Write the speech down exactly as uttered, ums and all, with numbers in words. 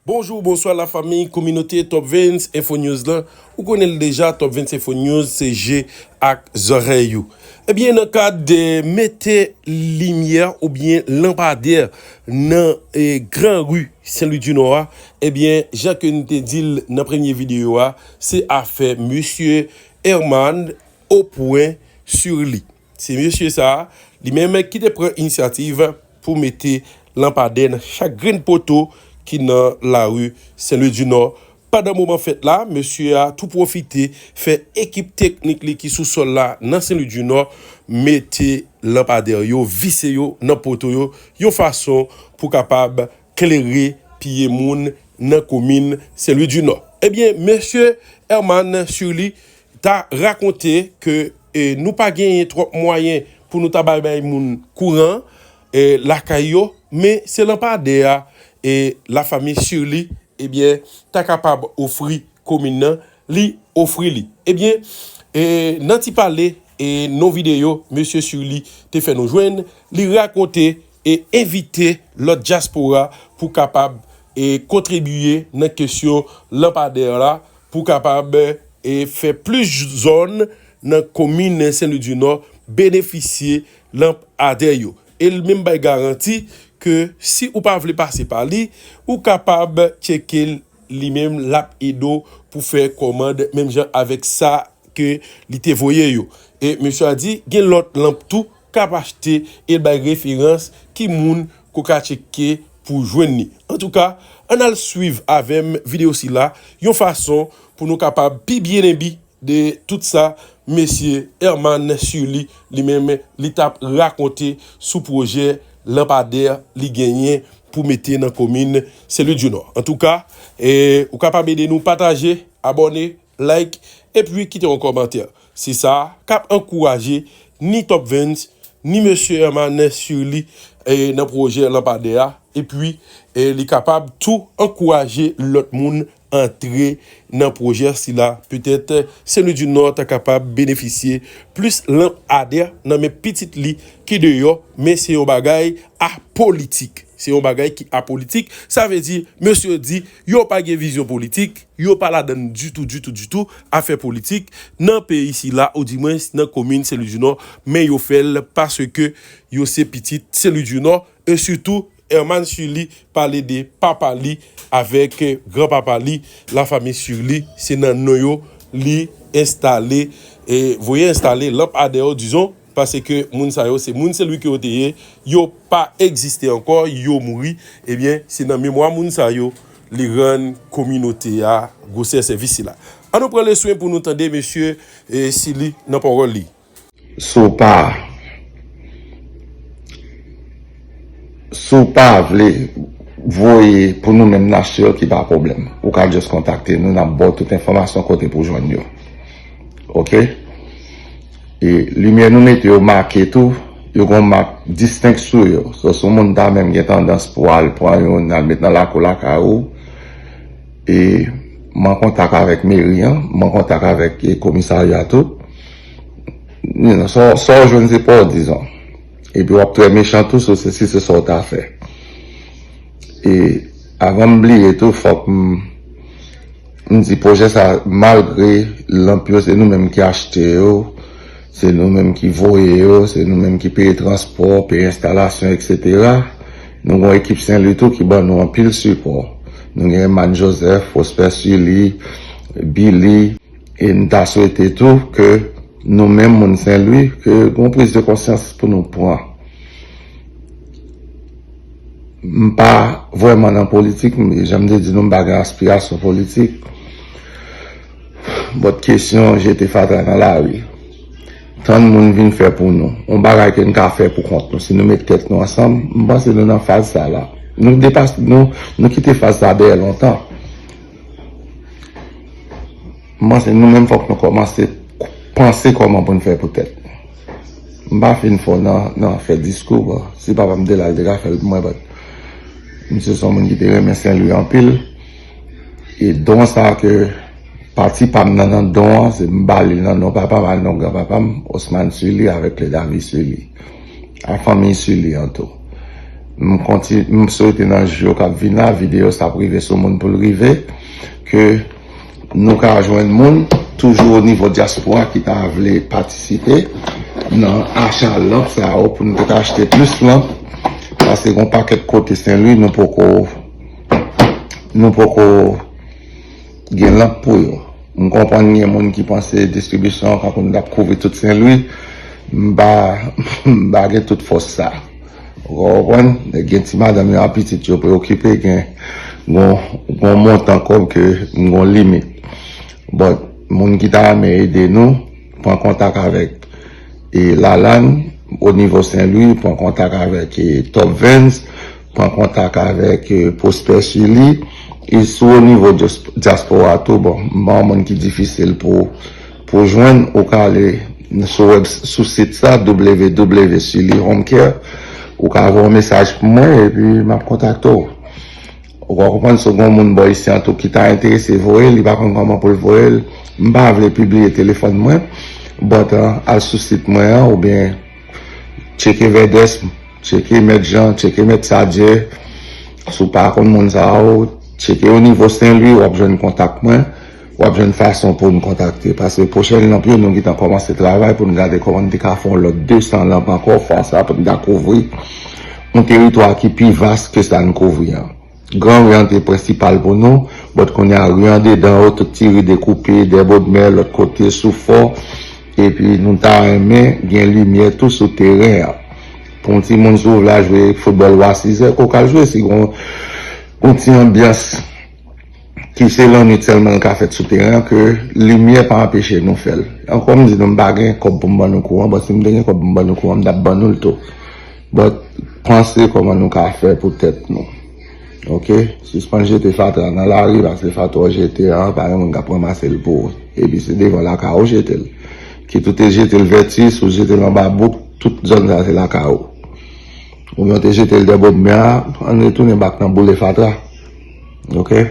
Bonjou, bonswa lafanmi, kominote Top Vens Info News lan. Ou konnen l deja, Top Vens Info News se je ak zòrèy ou. Ebyen, nan kad de mete limyè oubyen lanpadè nan e, gran ri Sen Lwi di Nò a, ebyen, jan ke n te di l nan premye videyo a, se afè mesye Herman Opwen Sirli. Se mesye sa a, li menm ki te pran inisyativ pou mete lanpadè nan chak grenn poto ki nan lari Sen Lwi di Nò. Pandan moman fèt la, mesye a tou pwofite fè ekip teknik li ki sou sòl la nan Sen Lwi di Nò mete lanpadè yo, vise yo nan poto yo, yon fason pou kapab klere piye moun nan komin Sen Lwi di Nò. Ebyen, mesye Herman Sirli ta rakonte ke e, nou pa genyen twòp mwayen pou nou ta bay bay moun kouran e, lakay yo, men se lanpadè a e, lafanmi Sirli, ebyen, ta kapab ofri komin nan, li ofri li. Ebyen, e, nan ti pale e, non videyo mesye Sirli te fè nou jwenn, li rakonte e envite lòt dyaspora pou kapab e, kontribiye nan kesyon lanpadè la, pou kapab e, fè plis zòn nan komin Sen Lwi di Nò benefisye lanpadè yo. E l menm bay garanti ke si ou pa vle pase pa li, ou kapab tcheke l li menm, l ap ede w pou fè kòmand menm jan avèk sa ke li te voye yo. E mesye a di, gen lòt lanp tou k ap achte e l bay referans ki moun ke w ka tcheke pou jwenn li. Antouka, ann al swiv avè m videyo sila, yon fason pou nou kapab pi byen enbi de tout sa mesye Herman Sirli, li menm, li t ap rakonte sou pwojè lanpadè li genyen pou mete nan komin Sen Lwi di Nò. Antouka, e, ou kapab ede nou pataje, abòne, like, epi kite yon kòmantè. Se sa k ap ankouraje ni Top Vens, ni mesye Herman Sirli e, nan pwojè lanpadè a. Epi, e, li kapab tou ankouraje lòt moun antre nan pwojè sila. Petèt, Sen Lwi di Nò ta kapab benefisye plis lanpadè nan men pitit li ki deyò, men se yon bagay apolitik. Se yon bagay ki apolitik. Sa vle di, mesye di, yo pa gen vizyon politik, yo pa ladann ditou, ditou, ditou, afè politik nan peyi sila, oudimwens nan komin Sen Lwi di Nò, men yo fè l paske yo se pitit Sen Lwi di Nò, e sitou Herman Sirli pale de papa li avèk granpapa li, lafanmi Sirli, se nan non yo li enstale, e voye enstale lanpadè yo, dizon, paske moun sa yo se moun Sen Lwi ke yo te ye, yo pa egziste ankò, yo mouri, ebyen, se nan memwa moun sa yo li rann kominote a gwosè sèvis sila. Ann nou pran leswen pou nou tande mesye e, Sirli nan pawòl li. Si w pa, si w pa vle voye pou nou menm n achte yo, ki pa pwoblèm. Ou ka just kontakte nou, n ap ba w tout enfòmasyon kote pou jwenn yo. Oke? E limyè nou mete yo make tou, yo gen yon mak distenk sou yo. So, si yon moun ta menm gen tandans pou al pran youn, al met nan lakou lakay ou, e m an kontak avèk meri an, m an kontak avèk e, komisarya tou. You know, sa w, sa w jwenn se pa w, dizon. Epi w ap trè mechan tou, so se, si se sa w ta fè. E avan m bliye tou, fòk m, m di pwojè sa, malgre lanp yo, se nou menm ki achte yo, se nou menm ki voye yo, se nou menm ki peye transpò, peye enstalasyon, etsetera. Nou gen yon ekip Sen Lwi tou ki ban nou anpil sipò. Nou gen Herman Joseph, Prosper Sirli, Billy, e n ta swete tou ke nou menm moun Sen Lwi, ke gen yon priz de konsyans pou nou pran. M pa vrèman nan politik, m, jan m te di nou, m pa gen aspirasyon politik. But kesyon jete fatra nan lari. Tann moun vin fè pou nou. Yon bagay ke n ka fè pou kont nou. Si nou met tèt nou ansanm, m panse nou nan faz sa la. Nou depas-, nou, nou kite faz sa dèyè lontan. M panse nou menm fòk nou kòmanse panse kòman pou n fè pou tèt nou. M pa fin fò nan, nan fè diskou, bon, si papa m te la, l te ka fè l pou mwen, but misye se yon moun ki te renmen Sen Lwi anpil. E don sa ke pati pa m nan, nan don an, se m ba li nan non papa m, ak non granpapa m, Osman Sirli avèk Ledavi Sirli, ak fanmi Sirli an tou. M konti, m swete nan jou yo k ap vin la, videyo sa ap rive sou moun pou l rive, ke nou ka jwenn moun, toujou o nivo dyaspora ki ta vle patisipe nan acha lanp sa yo, pou nou te ka achte plis lanp, paske gon pakèt kote Senlwi nou poko, nou poko gen lanp pou yo. M konprann gen moun ki panse distribisyon an kankou nou t ap kouvri tout Senlwi. M pa, m pa gen tout fòs sa. Ou konprann? Gen ti madanm yo ak pitit yo pou yo okipe, gen gon, gon montan kòb ke m gon limit. But, moun ki ta renmen ede nou, pran kontak avèk e Lalann, o nivo Senlwi, pran kontak avèk e Top Vans, pran kontak avèk e Prosper Chili, e sou o nivo dyas-, dyaspora tou, bon, m pa yon moun ki difisil pou, pou jwenn, ou ka ale sou wèb, sou sit sa, W W W Chili Home Care, ou ka voye yon mesaj pou mwen, epi m ap kontakte w. Ou ka konprann, si w gen yon moun bò isi an tou ki ta enterese voye l, li pa konn kòman pou l voye l. M pa vle pibliye telefòn mwen, but, uh, al sou sit mwen an, oubyen tcheke Vèdès, tcheke Mèt Jan, tcheke Mèt Sadyè. Si w pa konn moun sa yo, tcheke o nivo Senlwi, w ap jwenn kontak mwen, w ap jwenn fason pou n kontakte. Paske pwochèn lanp yo, nou gentan kòmanse travay pou n gade kòman n te ka fè yon lòt de san lanp ankò, fwa sa pou n ta kouvri yon teritwa ki pi vas ke sa n kouvri an. Gran ri an te prensipal pou nou, but kounye a ri andedan yo, tout ti ri dekoupe, Dèbodmè, lòt kote, Soufò, epi nou ta renmen gen limyè tou sou teren an. Pou yon timoun, si w vle al jwe foutbòl wa sizè, ke w ka al jwe, si gon, gon ti anbyans ki se lannwit sèlman l ka fèt sou teren an, ke limyè pa anpeche nou fè l. Ankò m di nou, m pa gen kòb pou m ban nou kouran, but si m te gen kòb pou m ban nou kouran, m t ap ban nou l tou. But, panse kòman nou ka fè pou tèt nou. Oke? Sispann jete fatra nan lari, paske fatra w jete an, pa gen moun k ap ranmase l pou ou. Epi se devan lakay ou jete l. Kit ou te jete l Vètis, ou jete l anba bouk, tout zòn sa se lakay ou. Oubyen w te jete l Dèbodmè a, ann retounen back nan boule fatra. Oke?